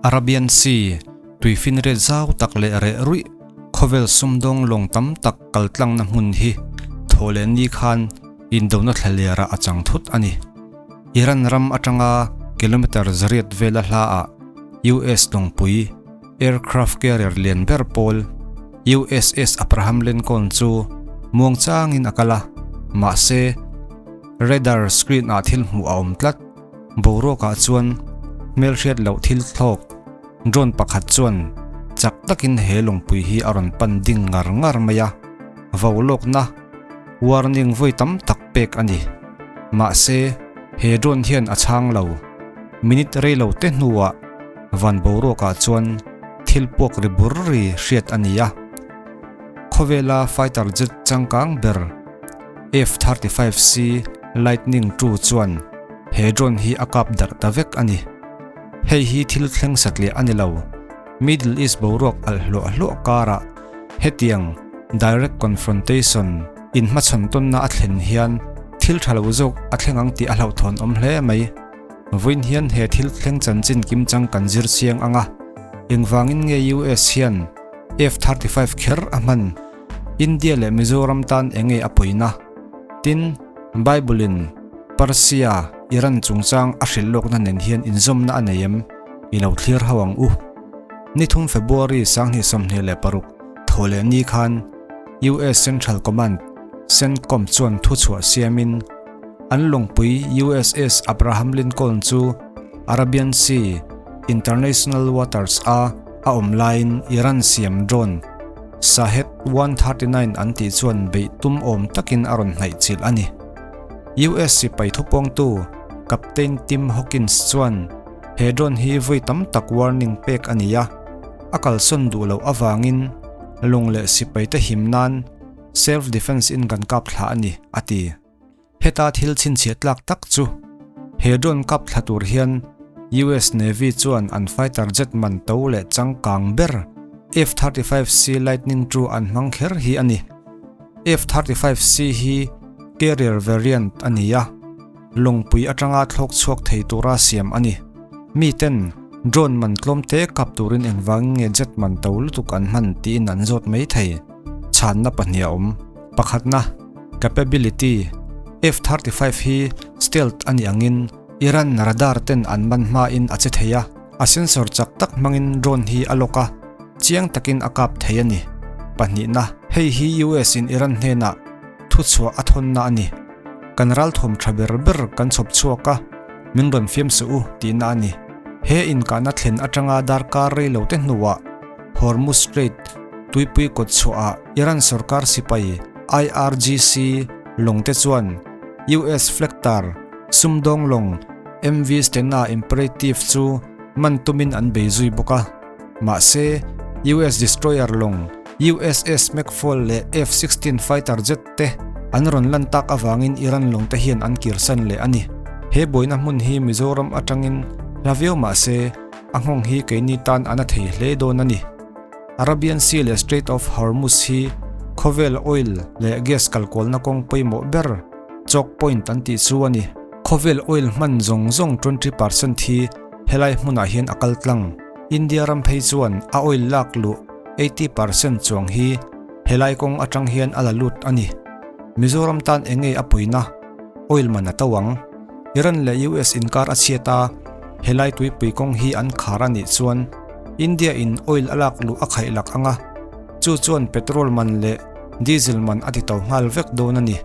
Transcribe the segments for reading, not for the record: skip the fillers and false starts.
Arabian Sea, tuifinriat zau tak leh reh ruih, khawvel sumdawng lawng tam tak kaltlangna hmun hi thawhlehni khan indona thlalerah a chang thut a ni. Iran ram atanga kilometer zariat vela hlaah US lawngpui aircraft carrier lian ber pawl USS Abraham Lincoln chu muangchangin a kal a, mahse radar screen ah thil hmuh a awm tlat. Boruakah chuan hmelhriat loh thil thlawk drone pakhat chuan chak takin he lawngpui hi a rawn pan ding ngar ngar mai a, vo lawkna warning vawi tam tak pek a ni. Mahse, he drone hian a chhang lo. Minute rei lo te hnuah van boruakah chuan thil puak ri bur ri hriat a ni a. Khawvela fighter jet changkang ber F-35C Lightning II chuan he drone hi a kap darh ta vek a ni. Hei hi thil thleng satliah a ni lo. Middle East boruak alh hluah hluah karah hetiang direct confrontation inhmachhawn tawnna a thlen hian thil tha lo zawk a thleng ang tih a hlauhthawn awm hle mai. Vawiin hian he thil thleng chanchin kimchang kan zir chiang ang a, engvangin nge US hian F-35 kher a hman? India leh Mizoram tan enge a puina? Tin, Bible-in Persia, Iran chungchang a hrilh lawkna nen hian inzawmna a nei em? I lo thlir ho ang u. Ni thum February 2026 thaw leh ni khan US Central Command, CENTCOM, chuan thuchhuah siamin an lawngpui USS Abraham Lincoln chu Arabian Sea, International Waters, a a awm laiin Iran siam drone Shahed 139 an tih chuan beih tum awm takin a rawn hnaih chilh a ni. US sipai thupawngtu Captain Tim Hawkins chuan he drone hi vawi tam tak warning pek a ni a, a kalsawn duh loh avangin lung leh sipaite him nan self defense in kan kap thla a ni, a ti. Heta thil chhinchhiah tlak tak chu he drone kap thla tur hian US Navy chuan an fighter jet man to leh changkang ber F-35C Lightning II an hmang kher hi a ni. F-35C hi carrier variant a ni a, lawngpui atanga thlawk chhuak thei tura siam a ni. Miten drone man tlawm te kap turin engvangin nge jet man to lutuk an hman tiin an zawt mai thei. Chhanna pahnih a awm. Pakhatna. Capability, F-35 hi stealth a nih angin Iran radar ten an man hmain a che thei a, a sensor chak tak hmangin drone hi a lock a, chiang takin a kap thei a ni. Pahnihna, hei hi US in Iran hnenah thuchhuah a thawnna a ni. Kan ralthawm tha ber ber kan chhawp chhuak a, min rawn fiam suh u tihna a ni. He inkahna thlen atanga darkar rei lo te hnuah Hormuz Strait tuipui kawt chhuahah Iran sorkar sipai IRGC lawng te chuan US Flektar sumdawng lawng MV Stena Imperative chu man tumin an bei zui bawk a. Mahse, US destroyer lawng USS McFaul leh F-16 fighter jet te an rawn lan tak avangin Iran lawng te hian an kirsan leh a ni. He buaina hmun hi Mizoram atangin hla viau mahse, a nghawng hi keini tan a na thei hle dawn a ni. Arabian Sea leh Strait of Hormuz hi khawvel oil leh gas kalkualna kawng pawimawh ber, choke point an tih chu a ni. Khawvel oil hman zawng zawng 20% hi helai hmunah hian a kal tlang. India ram phei chuan a oil lak luh 80% chuang hi helai kawng atang hian a la lut a ni. Mizoram tan enge a puina? Oil man a to ang. Iran leh US inkar a chhiat a, helai tuipui kawng hi an khar a nih chuan India in oil a lak luh a khaih lak ang a, chu chuan petrol man leh diesel man a ti to nghal vek dawn a ni.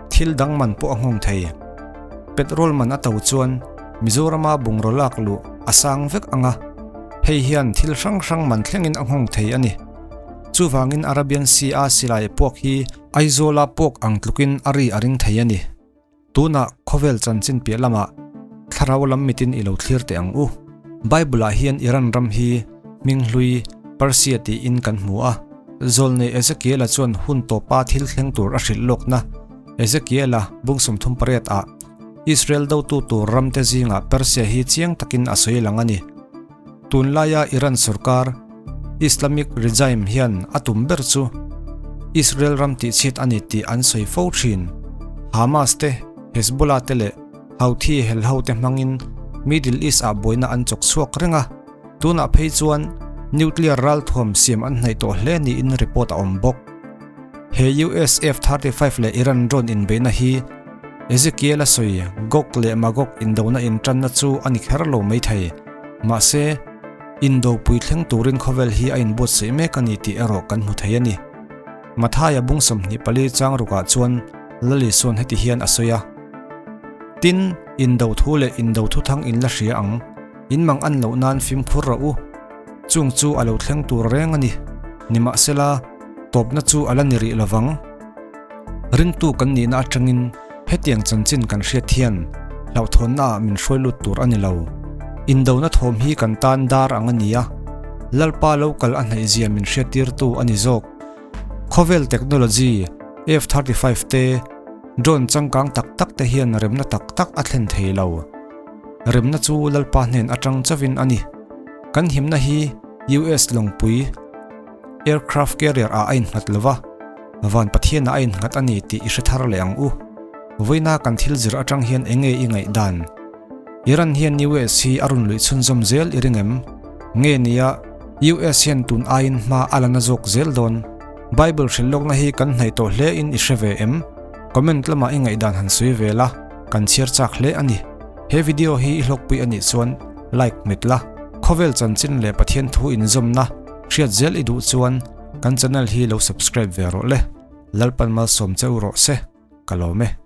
Thil dang man pawh a nghawng thei. Petrol man a to chuan Mizorama bungraw lak luh a sang vek ang a, hei hian thil hrang hrang man thlengin a nghawng thei a ni. Chuvangin Arabian Sea a silai puak hi Aizawla puak ang tlukin a ri a ring thei a ni. Tunah khawvel chanchin piah lamah thlarau lam mitin i lo thlir teh ang u. Bible-ah hian Iran ram hi hminghlui Persia tiin kan hmu a. Zawlnei Ezekiela chuan hun tawpa thil thleng tur a hrilh lawkna Ezekiela bung 38 ah Israel dotu tur ramte zingah Persia hi chiang takin a sawi lang a ni. Tunlaia Iran sorkar Islamic regime hian a tum ber chu Israel ram tihchhiat a ni tih an sawi fo thin. Hamas te, Hezbollah te leh Houthi helho te hmangin Middle East ah buaina an chawk chhuak reng a. Tunah phei chuan nuclear ralthuam siam an hnaih tawh hle niin report a awm bawk. He US F-35 leh Iran drone inbeihna hi Ezekiel-a sawi Gog leh Magog indona intanna chu a ni kher lo maithei. Mahse, indopui thleng turin khawvel hi a inbuatsaih mek a ni tih erawh kan hmu thei a ni. Mathaia bung 24 chang rukah chuan Lali sawn heti hian a sawi a, Tin, indo thu leh indo thuthang in la hria ang. In mang an loh nan fimkhur rawh u. Chung chu a lo thleng tur reng a ni. Nimahsela, tawpna chu a la ni rih lovang. Ringtu kan nihna atangin hetiang chanchin kan hriat hian hlauhthawnna ah min hruai lut tur a ni lo. Indona thawm hi kan tan dar ang a ni a, Lalpa lo kal a hnaihzia min hriattirtu a ni zawk. Khawvel technology, F-35 te, drone changkang tak tak te hian remna tak tak a thlen thei lo. Remna chu Lalpa hnen atang chauhin a ni. Kan himna hi US lawngpui aircraft carrier ah a innghat lo va, van Pathianah a innghat a ni tih i hre thar leh ang u. Vawiina kan thil zir atang hian eng nge i ngaihdan? Iran hian US hi a rawn luih chhunzawm zel i ring em? Nge nia, US hian tun aiin hma a la na zawk zel dawn? Bible hrilh lawkna hi kan hnaih tawh hle in i hre ve em? Comment lamah i ngaihdan han sawi ve la, kan chhiar chak hle a ni. He video hi i hlawkpui a nih chuan like hmet la, khawvel chanchin leh Pathian thu inzawmna hriat zel i duh chuan kan channel hi lo subscribe ve rawh le. Lalpan malsawm che u rawh se, ka lawm e.